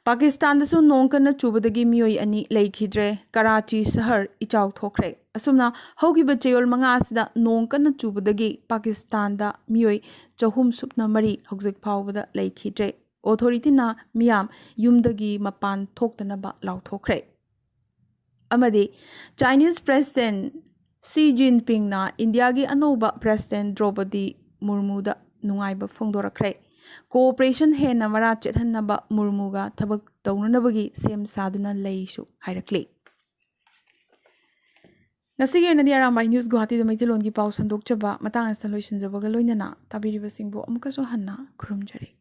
ꯄꯥꯀꯤꯁꯇꯥꯟꯗꯁꯨ ꯅꯣꯡ ꯀꯟꯅ ꯆꯨꯕꯗꯒꯤ ꯃꯤꯑꯣꯏ ꯑꯅꯤ ꯂꯩꯈꯤꯗ꯭ꯔꯦ꯫ ꯀꯔꯥꯆꯤ ꯁꯍꯔ ꯏꯆꯥꯎ ꯊꯣꯛꯈ꯭ꯔꯦ꯫ ꯑꯁꯨꯝꯅ ꯍꯧꯈꯤꯕ ꯆꯌꯣꯜ ꯃꯉꯥ ꯑꯁꯤꯗ ꯅꯣꯡ ꯀꯟꯅ ꯆꯨꯕꯗꯒꯤ ꯄꯥꯀꯤꯁꯇꯥꯟꯗ ꯃꯤꯑꯣꯏ ꯆꯍꯨꯝ ꯁꯨꯞꯅ ꯃꯔꯤ ꯍꯧꯖꯤꯛ ꯐꯥꯎꯕꯗ ꯂꯩꯈꯤꯗ꯭ꯔꯦ꯫ ꯑꯣꯊꯣꯔꯤꯇꯤꯅ ꯃꯤꯌꯥꯝ ꯌꯨꯝꯗꯒꯤ ꯃꯄꯥꯟ ꯊꯣꯛꯇꯅꯕ ꯂꯥꯎꯊꯣꯛꯈ꯭ꯔꯦ꯫ ꯑꯃꯗꯤ ꯆꯥꯏꯅꯤꯁ ꯄ꯭ꯔꯦꯁꯤꯗꯦꯟ ꯁꯤ ꯖꯤꯟꯄꯤꯡꯅ ꯏꯟꯗꯤꯌꯥꯒꯤ ꯑꯅꯧꯕ ꯄ꯭ꯔꯦꯁꯤꯗꯦꯟ ꯗ꯭ꯔꯧꯄꯗꯤ ꯃꯨꯔꯃꯨꯗ ꯅꯨꯡꯉꯥꯏꯕ ꯐꯣꯡꯗꯣꯔꯛꯈ꯭ꯔꯦ꯫ ꯀꯣꯑꯣꯄꯔꯦꯁꯟ ꯍꯦꯟꯅ ꯃꯔꯥ ꯆꯦꯠꯍꯟꯅꯕ ꯃꯨꯔꯃꯨꯒ ꯊꯕꯛ ꯇꯧꯅꯅꯕꯒꯤ ꯁꯦꯝ ꯁꯥꯗꯨꯅ ꯂꯩꯁꯨ ꯍꯥꯏꯔꯛꯂꯤ꯫ ꯉꯁꯤꯒꯤ ꯑꯣꯏꯅꯗꯤ ꯑꯔꯥꯝꯕꯥꯏ ꯅ꯭ꯌꯨꯁ ꯒꯨꯋꯥꯍꯥꯇꯤꯗ ꯃꯩꯇꯩꯂꯣꯟꯒꯤ ꯄꯥꯎ ꯁꯟꯗꯣꯛꯆꯕ ꯃꯇꯥꯡ ꯑꯁꯤꯗ ꯂꯣꯏꯁꯤꯟꯖꯕꯒ ꯂꯣꯏꯅꯅ ꯇꯥꯕꯤꯔꯤꯕꯁꯤꯡꯕꯨ ꯑꯃꯨꯛꯀꯁꯨ ꯍꯟꯅ ꯈꯨꯔꯨꯝꯖꯔꯤ꯫